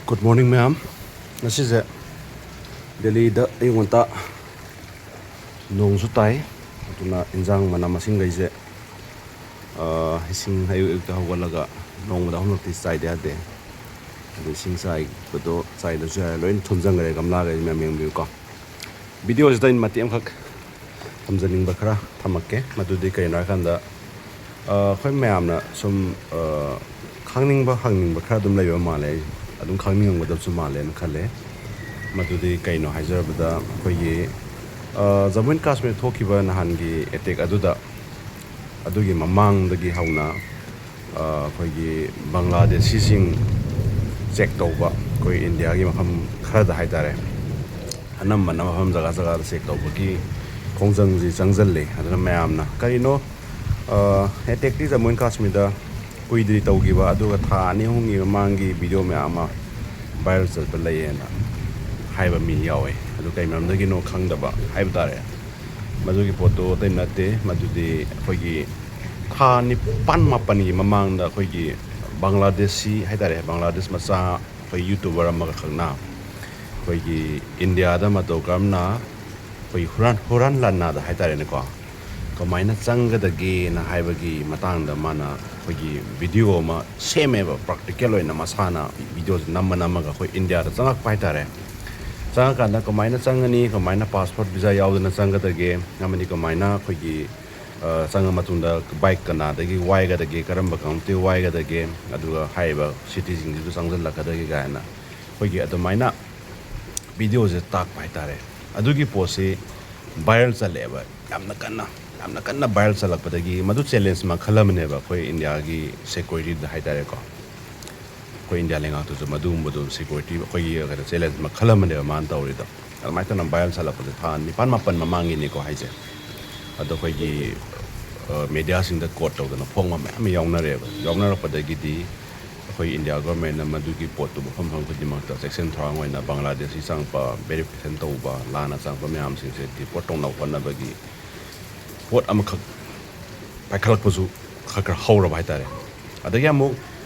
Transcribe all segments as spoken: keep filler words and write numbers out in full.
Good morning, ꯃꯌꯥꯝ꯫ ꯉꯁꯤꯁꯦ ꯗꯦꯜꯂꯤꯗ ꯑꯌꯨꯛ ꯉꯟꯇꯥ ꯅꯣꯡꯁꯨ ꯇꯥꯏ, ꯑꯗꯨꯅ ꯏꯟꯖꯥꯡ ꯃꯅꯥ ꯃꯁꯤꯡꯈꯩꯁꯦ, ꯑ, ꯏꯁꯤꯡ ꯑꯌꯨꯛ ꯑꯌꯨꯛꯇ ꯍꯧꯒꯠꯂꯒ ꯅꯣꯡꯃꯗ ꯑꯍꯨꯝꯂꯛꯇꯤ ꯆꯥꯏꯗ ꯌꯥꯗꯦ꯫ ꯑꯗꯨ ꯏꯁꯤꯡ ꯆꯥꯏꯕꯗꯣ ꯆꯥꯏꯗ꯭ꯔꯁꯨ ꯌꯥꯔꯦ, ꯂꯣꯏꯅ ꯊꯨꯝꯖꯤꯟꯈ꯭ꯔꯦ ꯒꯝꯂꯥꯈꯩꯁꯦ, ꯃꯌꯥꯝ ꯌꯦꯡꯕꯤꯌꯨꯀꯣ꯫ ꯚꯤꯗꯤꯑꯣꯁꯤꯗ ꯑꯩꯅ ꯃꯇꯦꯛ ꯑꯃꯈꯛ ꯊꯝꯖꯅꯤꯡꯕ ꯈꯔ ꯊꯝꯃꯛꯀꯦ꯫ ꯃꯗꯨꯗꯤ ꯀꯩꯅꯣ ꯍꯥꯏꯀꯥꯟꯗ, ꯑ, ꯑꯩꯈꯣꯏ ꯃꯌꯥꯝꯅ ꯁꯨꯝ, ꯑ, ꯈꯪꯅꯤꯡꯕ ꯍꯪꯅꯤꯡꯕ ꯈꯔ ꯑꯗꯨꯝ ꯂꯩꯕ ꯃꯥꯜꯂꯦ꯫ ꯑꯩ ꯑꯗꯨꯝ ꯈꯪꯅꯤꯡꯉꯝꯒꯗꯕꯁꯨ ꯃꯥꯜꯂꯦꯅ ꯈꯜꯂꯦ꯫ ꯃꯗꯨꯗꯤ ꯀꯩꯅꯣ ꯍꯥꯏꯖꯔꯕꯗ, ꯑꯩꯈꯣꯏꯒꯤ, ꯑ, ꯖꯃꯨ ꯑꯦꯟ ꯀꯥꯁꯃꯤꯔ ꯊꯣꯛꯈꯤꯕ ꯅꯍꯥꯟꯒꯤ ꯑꯦꯇꯦꯛ ꯑꯗꯨꯗ, ꯑꯗꯨꯒꯤ ꯃꯃꯥꯡꯗꯒꯤ ꯍꯧꯅ, ꯑ, ꯑꯩꯈꯣꯏꯒꯤ ꯕꯪꯒ꯭ꯂꯥꯗꯦꯁꯤꯁꯤꯡ ꯆꯦꯛ ꯇꯧꯕ, ꯑꯩꯈꯣꯏ ꯏꯟꯗꯤꯌꯥꯒꯤ ꯃꯐꯝ ꯈꯔꯗ ꯍꯥꯏꯇꯥꯔꯦ, ꯑꯅꯝꯕꯅ ꯃꯐꯝ ꯖꯒꯥ ꯖꯒꯥꯗ ꯆꯦꯛ ꯇꯧꯕꯒꯤ ꯈꯣꯡꯖꯪꯁꯤ ꯆꯪꯁꯤꯜꯂꯦ꯫ ꯑꯗꯨꯅ ꯃꯌꯥꯝꯅ ꯀꯔꯤꯅꯣ, ꯑ, ꯑꯦꯇꯦꯛꯇꯤ ꯖꯃꯨ ꯑꯦꯟ ꯀꯥꯁꯃꯤꯔꯗ ꯀꯨꯏꯗ꯭ꯔꯤ ꯇꯧꯈꯤꯕ, ꯑꯗꯨꯒ ꯊꯥ ꯑꯅꯤ ꯑꯍꯨꯝꯒꯤ ꯃꯃꯥꯡꯒꯤ ꯚꯤꯗꯤꯑꯣ ꯃꯌꯥꯝ ꯑꯃ ꯚꯥꯏꯔꯦꯜ ꯆꯠꯄ ꯂꯩꯌꯦꯅ ꯍꯥꯏꯕ ꯃꯤ ꯌꯥꯎꯋꯦ꯫ ꯑꯗꯨ ꯀꯩ ꯃꯔꯝꯗꯒꯤꯅꯣ ꯈꯪꯗꯕ ꯍꯥꯏꯕ ꯇꯥꯔꯦ꯫ ꯃꯗꯨꯒꯤ ꯄꯣꯠꯇꯣ ꯑꯇꯩ ꯅꯠꯇꯦ, ꯃꯗꯨꯗꯤ ꯑꯩꯈꯣꯏꯒꯤ ꯊꯥ ꯅꯤꯄꯥꯟ ꯃꯥꯄꯟꯒꯤ ꯃꯃꯥꯡꯗ ꯑꯩꯈꯣꯏꯒꯤ ꯕꯪꯒ꯭ꯂꯥꯗꯦꯁꯤ ꯍꯥꯏꯇꯥꯔꯦ, ꯕꯪꯒ꯭ꯂꯥꯗꯦꯁ ꯃꯆꯥ ꯑꯩꯈꯣꯏ ꯌꯨꯇꯨꯕꯔ ꯑꯃꯈꯛꯅ ꯑꯩꯈꯣꯏꯒꯤ ꯏꯟꯗꯤꯌꯥꯗ ꯃꯇꯧ ꯀꯔꯝꯅ ꯑꯩꯈꯣꯏ ꯍꯨꯔꯥꯟ, ꯍꯨꯔꯥꯟ ꯂꯥꯟꯅꯥꯗ ꯍꯥꯏꯇꯥꯔꯦꯅꯦꯀꯣ, ꯀꯃꯥꯏꯅ ꯆꯪꯒꯗꯒꯦꯅ ꯍꯥꯏꯕꯒꯤ ꯃꯇꯥꯡꯗ ꯃꯥꯅ ꯑꯩꯈꯣꯏꯒꯤ ꯚꯤꯗꯤꯑꯣ ꯑꯃ ꯁꯦꯝꯃꯦꯕ꯫ ꯄ꯭ꯔꯥꯛꯇꯤꯀꯦꯜ ꯑꯣꯏꯅ ꯃꯁꯥꯅ ꯚꯤꯗꯤꯑꯣꯁꯦ ꯅꯝꯃ ꯅꯝꯃꯒ ꯑꯩꯈꯣꯏ ꯏꯟꯗꯤꯌꯥꯗ ꯆꯪꯉꯛꯄ ꯍꯥꯏꯇꯥꯔꯦ꯫ ꯆꯪꯉꯀꯥꯟꯗ ꯀꯃꯥꯏꯅ ꯆꯪꯒꯅꯤ, ꯀꯃꯥꯏꯅ ꯄꯥꯁꯄꯣꯔꯠ ꯚꯤꯖꯥ ꯌꯥꯎꯗꯅ ꯆꯪꯒꯗꯒꯦ, ꯑꯃꯗꯤ ꯀꯃꯥꯏꯅ ꯑꯩꯈꯣꯏꯒꯤ, ꯑ, ꯆꯪꯉ ꯃꯇꯨꯡꯗ ꯕꯥꯏꯛ ꯀꯅꯥꯗꯒꯤ ꯋꯥꯏꯒꯗꯒꯦ, ꯀꯔꯝꯕ ꯀꯥꯡꯂꯨꯞꯇꯒꯤ ꯋꯥꯏꯒꯗꯒꯦ, ꯑꯗꯨꯒ ꯍꯥꯏꯔꯤꯕ ꯁꯤꯇꯤꯁꯤꯡꯁꯤꯗ ꯆꯪꯁꯤꯜꯂꯛꯀꯗꯒꯦ ꯀꯥꯏꯅ ꯑꯩꯈꯣꯏꯒꯤ ꯑꯗꯨꯃꯥꯏꯅ ꯚꯤꯗꯤꯑꯣꯁꯦ ꯇꯥꯛꯄ ꯍꯥꯏꯇꯥꯔꯦ꯫ ꯑꯗꯨꯒꯤ ꯄꯣꯠꯁꯤ ꯚꯥꯏꯔꯦꯜ ꯆꯠꯂꯛꯑꯦꯕ, ꯌꯥꯝꯅ ꯀꯟꯅ, ꯌꯥꯝꯅ ꯀꯟꯅ ꯚꯥꯏꯔꯦꯜ ꯆꯠꯂꯛꯄꯗꯒꯤ, ꯃꯗꯨ ꯆꯦꯂꯦꯟꯖ ꯃꯈꯜ ꯑꯃꯅꯦꯕ ꯑꯩꯈꯣꯏ ꯏꯟꯗꯤꯌꯥꯒꯤ ꯁꯦꯀ꯭ꯌꯨꯔꯤꯇꯤꯗ ꯍꯥꯏꯇꯥꯔꯦꯀꯣ꯫ ꯑꯩꯈꯣꯏ ꯏꯟꯗꯤꯌꯥ ꯂꯩꯉꯥꯛꯇꯁꯨ ꯃꯗꯨꯒꯨꯝꯕꯗꯣ ꯁꯦꯀ꯭ꯌꯨꯔꯤꯇꯤ ꯑꯩꯈꯣꯏꯒꯤ ꯀꯩꯅꯣ ꯆꯦꯂꯦꯟꯖ ꯃꯈꯜ ꯑꯃꯅꯦꯕ ꯃꯥꯅ ꯇꯧꯔꯤꯗꯣ꯫ ꯑꯗꯨꯃꯥꯏꯅ ꯇꯧꯅ ꯚꯥꯏꯔꯦꯜ ꯆꯠꯂꯛꯄꯁꯦ ꯊꯥ ꯅꯤꯄꯥꯟ ꯃꯥꯄꯟ ꯃꯃꯥꯡꯒꯤꯅꯤꯀꯣ ꯍꯥꯏꯁꯦ꯫ ꯑꯗꯣ ꯑꯩꯈꯣꯏꯒꯤ, ꯑ, ꯃꯦꯗꯤꯌꯥꯁꯤꯡꯗ ꯀꯣꯠ ꯇꯧꯗꯅ ꯐꯣꯡꯕ ꯃꯌꯥꯝ ꯑꯃ ꯌꯥꯎꯅꯔꯦꯕ꯫ ꯌꯥꯎꯅꯔꯛꯄꯗꯒꯤꯗꯤ ꯑꯩꯈꯣꯏ ꯏꯟꯗꯤꯌꯥ ꯒꯣꯔꯃꯦꯟꯅ ꯃꯗꯨꯒꯤ ꯄꯣꯠꯇꯨ ꯃꯐꯝ ꯃꯐꯝ ꯈꯨꯗꯤꯡꯃꯛꯇ ꯆꯦꯛꯁꯤꯟ ꯊꯧꯔꯥꯡ ꯑꯣꯏꯅ ꯕꯪꯒ꯭ꯂꯥꯗꯦꯁꯤ ꯆꯪꯉꯛꯄ, ꯚꯦꯔꯤꯐꯤꯀꯦꯁꯟ ꯇꯧꯕ, ꯂꯥꯟꯅ ꯆꯪꯉꯛꯄ ꯃꯌꯥꯝꯁꯤꯡꯁꯦ ꯗꯤꯄꯣꯔꯠ ꯇꯧꯅꯕ ꯍꯣꯠꯅꯕꯒꯤ ꯄꯣꯠ ꯑꯃꯈꯛ ꯄꯥꯏꯈꯠꯂꯛꯄꯁꯨ ꯈꯔ ꯈꯔ ꯍꯧꯔꯕ ꯍꯥꯏꯇꯥꯔꯦ꯫ ꯑꯗꯒꯤ ꯑꯃꯨꯛ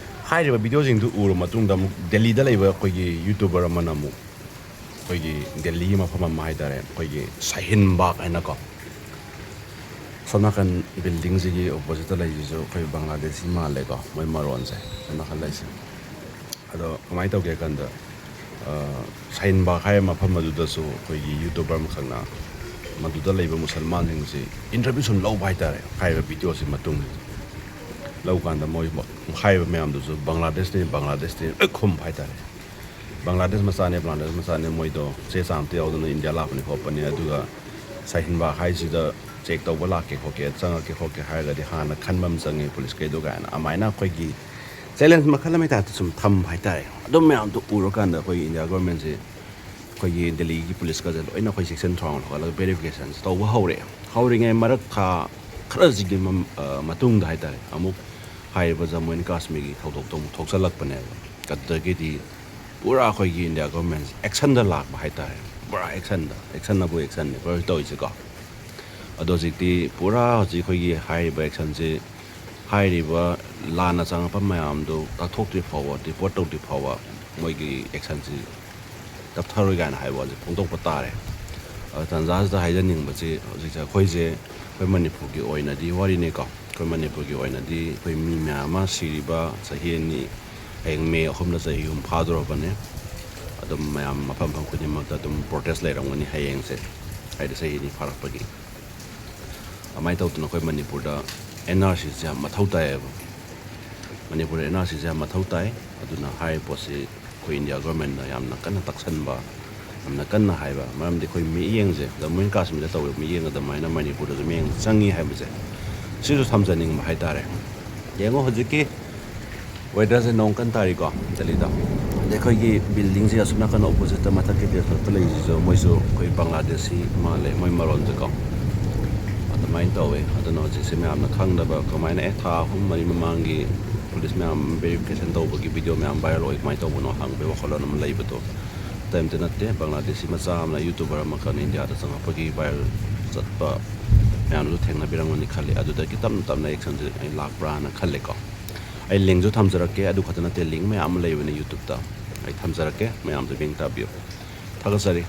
ꯍꯥꯏꯔꯤꯕ ꯚꯤꯗꯤꯑꯣꯁꯤꯡꯗꯨ ꯎꯔꯕ ꯃꯇꯨꯡꯗ ꯑꯃꯨꯛ ꯗꯦꯜꯂꯤꯗ ꯂꯩꯕ ꯑꯩꯈꯣꯏꯒꯤ ꯌꯨꯇ꯭ꯌꯨꯕꯔ ꯑꯃꯅ ꯑꯃꯨꯛ ꯑꯩꯈꯣꯏꯒꯤ ꯗꯦꯜꯂꯤꯒꯤ ꯃꯐꯝ ꯑꯃ ꯍꯥꯏꯇꯥꯔꯦ, ꯑꯩꯈꯣꯏꯒꯤ ꯁꯍꯤꯟ ꯕꯥꯒ ꯍꯥꯏꯅꯀꯣ, ꯁꯣꯝ ꯅꯥꯀꯟ ꯕꯤꯜꯗꯤꯡꯁꯤꯒꯤ ꯑꯣꯄꯣꯖꯤꯠꯇ ꯂꯩꯁꯤꯁꯨ ꯑꯩꯈꯣꯏ ꯕꯪꯒ꯭ꯂꯥꯗꯦꯁꯤ ꯃꯥꯜꯂꯦꯀꯣ, ꯃꯣꯏ ꯃꯔꯣꯟꯁꯦ ꯁꯣꯝ ꯅꯥꯀꯟ ꯂꯩꯁꯦ꯫ ꯑꯗꯣ ꯀꯃꯥꯏꯅ ꯇꯧꯒꯦ ꯍꯥꯏ ꯀꯥꯟꯗ, ꯑ, ꯁꯍꯤꯟ ꯕꯥꯒ ꯍꯥꯏꯔꯤꯕ ꯃꯐꯝ ꯑꯗꯨꯗꯁꯨ ꯑꯩꯈꯣꯏꯒꯤ ꯌꯨꯇ꯭ꯌꯨꯕꯔ ꯑꯃꯈꯛꯅ ꯃꯗꯨꯗ ꯂꯩꯕ ꯃꯨꯁꯜꯃꯥꯟꯁꯤꯡꯁꯤ ꯏꯟꯇꯔꯚ꯭ꯌꯨ ꯁꯨꯝ ꯂꯧꯕ ꯍꯥꯏꯇꯥꯔꯦ꯫ ꯍꯥꯏꯔꯤꯕ ꯚꯤꯗꯤꯑꯣꯁꯤ ꯃꯇꯨꯡ ꯂꯧ ꯀꯥꯟꯗ ꯃꯣꯏ ꯍꯥꯏꯔꯤꯕ ꯃꯌꯥꯝꯗꯨꯁꯨ ꯕꯪꯒ꯭ꯂꯥꯗꯦꯁꯅꯤ, ꯕꯪꯒ꯭ꯂꯥꯗꯦꯁꯅꯤ ꯂꯣꯏ ꯈꯨꯝꯕ ꯍꯥꯏꯇꯥꯔꯦ꯫ ꯕꯪꯒ꯭ꯂꯥꯗꯦꯁ ꯃꯆꯥꯅꯦ, ꯕꯪꯒ꯭ꯂꯥꯗꯦꯁ ꯃꯆꯥꯅꯦ, ꯃꯣꯏꯗꯣ ꯆꯦ ꯆꯥꯡ ꯑꯝꯇ ꯌꯥꯎꯗꯅ ꯏꯟꯗꯤꯌꯥ ꯂꯥꯛꯄꯅꯤ ꯈꯣꯠꯄꯅꯤ, ꯑꯗꯨꯒ ꯁꯍꯤꯟ ꯕꯥꯒ ꯍꯥꯏꯁꯤꯗ ꯆꯦꯛ ꯇꯧꯕ ꯂꯥꯛꯀꯦ ꯈꯣꯠꯀꯦ, ꯆꯪꯉꯛꯀꯦ ꯈꯣꯠꯀꯦ ꯍꯥꯏꯔꯒꯗꯤ ꯍꯥꯟꯅ ꯈꯟꯕ ꯑꯃ ꯆꯪꯉꯦ ꯄꯨꯂꯤꯁꯈꯩꯗꯣ ꯀꯥꯏꯅ, ꯑꯗꯨꯃꯥꯏꯅ ꯑꯩꯈꯣꯏꯒꯤ ꯆꯦꯂꯦꯟꯖ ꯃꯈꯜ ꯑꯃꯒꯤ ꯇꯥꯏꯞꯇ ꯁꯨꯝ ꯊꯝꯕ ꯍꯥꯏꯇꯥꯔꯦ꯫ ꯑꯗꯨꯝ ꯃꯌꯥꯝꯗꯣ ꯎꯔꯀꯥꯟꯗ ꯑꯩꯈꯣꯏꯒꯤ ꯏꯟꯗꯤꯌꯥ ꯒꯣꯔꯃꯦꯟꯁꯦ ꯑꯩꯈꯣꯏꯒꯤ ꯗꯦꯜꯂꯤꯒꯤ ꯄꯨꯂꯤꯁꯀꯁꯦ ꯂꯣꯏꯅ ꯑꯩꯈꯣꯏ ꯁꯦꯛꯁꯟ ꯊꯧꯔꯥꯡ ꯂꯧꯈꯠꯂꯒ ꯚꯦꯔꯤꯐꯤꯀꯦꯁꯟꯁꯦ ꯇꯧꯕ ꯍꯧꯔꯦ꯫ ꯍꯧꯔꯤꯉꯩ ꯃꯔꯛ ꯊꯥ ꯈꯔꯁꯤꯒꯤ ꯃꯝ-, ꯑ, ꯃꯇꯨꯡꯗ ꯍꯥꯏꯇꯥꯔꯦ, ꯑꯃꯨꯛ ꯍꯥꯏꯔꯤꯕ ꯖꯃꯨ ꯑꯦꯟ ꯀꯥꯁꯃꯤꯔꯒꯤ ꯊꯧꯗꯣꯛꯇꯣ ꯑꯃꯨꯛ ꯊꯣꯛꯆꯜꯂꯛꯄꯅꯦꯕ꯫ ꯑꯗꯨꯗꯒꯤꯗꯤ ꯄꯨꯔꯥ ꯑꯩꯈꯣꯏꯒꯤ ꯏꯟꯗꯤꯌꯥ ꯒꯣꯔꯃꯦꯟꯁꯦ ꯑꯦꯛꯁꯟꯗ ꯂꯥꯛꯄ ꯍꯥꯏꯇꯥꯔꯦ꯫ ꯄꯨꯔꯥ ꯑꯦꯛꯁꯟꯗ, ꯑꯦꯛꯁꯟꯅꯕꯨ ꯑꯦꯛꯁꯟꯅꯦ ꯄꯨꯔꯥ ꯇꯧꯔꯤꯁꯦꯀꯣ꯫ ꯑꯗꯣ ꯍꯧꯖꯤꯛꯇꯤ ꯄꯨꯔꯥ ꯍꯧꯖꯤꯛ ꯑꯩꯈꯣꯏꯒꯤ ꯍꯥꯏꯔꯤꯕ ꯑꯦꯛꯁꯟꯁꯤ, ꯍꯥꯏꯔꯤꯕ ꯂꯥꯟꯅ ꯆꯪꯉꯛꯄ ꯃꯌꯥꯝꯗꯨ ꯀꯛꯊꯣꯛꯇ꯭ꯔꯤ ꯐꯥꯎꯕ, ꯗꯤꯄꯣꯔꯠ ꯇꯧꯗ꯭ꯔꯤ ꯐꯥꯎꯕ ꯃꯣꯏꯒꯤ ꯑꯦꯛꯁꯟꯁꯤ ꯇꯞꯊꯔꯣꯏ ꯀꯥꯏꯅ ꯍꯥꯏꯕ ꯋꯥꯁꯦ ꯐꯣꯡꯗꯣꯛꯄ ꯇꯥꯔꯦ꯫ ꯑꯗꯣ ꯇꯥꯟꯖꯥꯁꯤꯗ ꯍꯥꯏꯖꯅꯤꯡꯕꯁꯤ ꯍꯧꯖꯤꯛꯁꯦ ꯑꯩꯈꯣꯏꯁꯦ, ꯑꯩꯈꯣꯏ ꯃꯅꯤꯄꯨꯔꯒꯤ ꯑꯣꯏꯅꯗꯤ ꯋꯥꯔꯤꯅꯤꯀꯣ, ꯑꯩꯈꯣꯏ ꯃꯅꯤꯄꯨꯔꯒꯤ ꯑꯣꯏꯅꯗꯤ ꯑꯩꯈꯣꯏ ꯃꯤ ꯃꯌꯥꯝ ꯑꯃ ꯁꯤꯔꯤꯕ ꯆꯍꯤ ꯑꯅꯤ, ꯍꯌꯦꯡ ꯃꯦ ꯑꯍꯨꯝꯗ ꯆꯍꯤ ꯑꯍꯨꯝ ꯐꯥꯗꯣꯔꯕꯅꯦ꯫ ꯑꯗꯨꯝ ꯃꯌꯥꯝ ꯃꯐꯝ ꯃꯐꯝ ꯈꯨꯗꯤꯡꯃꯛꯇ ꯑꯗꯨꯝ ꯄ꯭ꯔꯣꯇꯦꯁ ꯂꯩꯔꯝꯒꯅꯤ ꯍꯌꯦꯡꯁꯦ, ꯍꯥꯏꯗꯤ ꯆꯍꯤ ꯑꯅꯤ ꯐꯥꯔꯛꯄꯒꯤ꯫ ꯑꯗꯨꯃꯥꯏꯅ ꯇꯧꯗꯅ ꯑꯩꯈꯣꯏ ꯃꯅꯤꯄꯨꯔꯗ ꯑꯦꯟ ꯑꯥꯔ ꯁꯤꯁꯦ ꯌꯥꯝ ꯃꯊꯧ ꯇꯥꯏꯌꯦꯕ꯫ ꯃꯅꯤꯄꯨꯔꯗ ꯑꯦꯟ ꯑꯥꯔ ꯁꯤꯁꯦ ꯌꯥꯝ ꯃꯊꯧ ꯇꯥꯏ꯫ ꯑꯗꯨꯅ ꯍꯥꯏꯔꯤꯕ ꯄꯣꯠꯁꯤ ꯑꯩꯈꯣꯏ ꯏꯟꯗꯤꯌꯥ ꯒꯣꯔꯃꯦꯟꯅ ꯌꯥꯝꯅ ꯀꯟꯅ ꯇꯛꯁꯟꯕ, ꯌꯥꯝꯅ ꯀꯟꯅ ꯍꯥꯏꯕ, ꯃꯔꯝꯗꯤ ꯑꯩꯈꯣꯏ ꯃꯤꯠꯌꯦꯡꯁꯦ ꯖꯃꯨ ꯑꯦꯟ ꯀꯥꯁꯃꯤꯔꯗ ꯇꯧꯔꯤꯕ ꯃꯤꯠꯌꯦꯡ ꯑꯗꯨꯃꯥꯏꯅ ꯃꯅꯤꯄꯨꯔꯗꯁꯨ ꯃꯤꯠꯌꯦꯡ ꯆꯪꯉꯤ ꯍꯥꯏꯕꯁꯦ ꯁꯤꯁꯨ ꯊꯝꯖꯅꯤꯡꯕ ꯍꯥꯏꯇꯥꯔꯦ꯫ ꯌꯦꯡꯉꯣ ꯍꯧꯖꯤꯛꯀꯤ ꯋꯦꯗꯔꯁꯦ ꯅꯣꯡ ꯀꯟꯅ ꯇꯥꯔꯤꯀꯣ ꯗꯦꯜꯂꯤꯗ꯫ ꯑꯗꯩ ꯑꯩꯈꯣꯏꯒꯤ ꯕꯤꯜꯗꯤꯡꯁꯦ ꯑꯁꯣꯝ ꯅꯥꯀꯟ ꯑꯣꯄꯣꯖꯤꯠꯇ ꯃꯊꯛꯀꯤ ꯇꯦꯔꯦꯁ ꯃꯊꯛꯇ ꯂꯩꯔꯤꯁꯤꯁꯨ ꯃꯣꯏꯁꯨ ꯑꯩꯈꯣꯏ ꯕꯪꯒ꯭ꯂꯥꯗꯦꯁꯤ ꯃꯥꯜꯂꯦ, ꯃꯣꯏ ꯃꯔꯣꯟꯁꯦꯀꯣ꯫ ꯑꯗꯨꯃꯥꯏꯅ ꯇꯧꯋꯦ꯫ ꯑꯗꯨꯅ ꯍꯧꯖꯤꯛꯁꯦ ꯃꯌꯥꯝꯅ ꯈꯪꯗꯕ ꯀꯃꯥꯏꯅ, ꯑꯦ, ꯊꯥ ꯑꯍꯨꯝ ꯃꯔꯤ ꯃꯃꯥꯡꯒꯤ ꯄꯨꯂꯤꯁ ꯃꯌꯥꯝ ꯚꯦꯔꯤꯐꯤꯀꯦꯁꯟ ꯇꯧꯕꯒꯤ ꯚꯤꯗꯤꯑꯣ ꯃꯌꯥꯝ ꯚꯥꯏꯔꯦꯜ ꯑꯣꯏ, ꯀꯃꯥꯏꯅ ꯇꯧꯕꯅꯣ ꯍꯪꯕꯒꯤ ꯋꯥꯈꯜꯂꯣꯟ ꯑꯃ ꯂꯩꯕꯗꯣ ꯑꯇꯩ ꯑꯝꯇ ꯅꯠꯇꯦ꯫ ꯕꯪꯒ꯭ꯂꯥꯗꯦꯁꯤ ꯃꯆꯥ ꯑꯃꯅ, ꯌꯨꯇ꯭ꯌꯨꯕꯔ ꯑꯃꯈꯛꯅ ꯏꯟꯗꯤꯌꯥꯗ ꯆꯪꯉꯛꯄꯒꯤ ꯚꯥꯏꯔꯦꯜ ꯆꯠꯄ ꯃꯌꯥꯝꯗꯨ ꯊꯦꯡꯅꯕꯤꯔꯝꯒꯅꯤ ꯈꯜꯂꯤ꯫ ꯑꯗꯨꯗꯒꯤ ꯇꯞꯅ ꯇꯞꯅ ꯑꯦꯛꯁꯟꯁꯦ ꯑꯩ ꯂꯥꯛꯄ꯭ꯔꯥꯅ ꯈꯜꯂꯦꯀꯣ꯫ ꯑꯩ ꯂꯤꯡꯁꯨ ꯊꯝꯖꯔꯛꯀꯦ꯫ ꯑꯗꯨ ꯈꯛꯇ ꯅꯠꯇꯦ, ꯂꯤꯡ ꯃꯌꯥꯝ ꯑꯃ ꯂꯩꯕꯅꯦ YouTube-ꯇ, ꯑꯩ ꯊꯝꯖꯔꯛꯀꯦ, ꯃꯌꯥꯝꯁꯨ ꯂꯤꯡ ꯇꯥꯕꯤꯌꯨ꯫ ꯊꯥꯒꯠꯆꯔꯤ꯫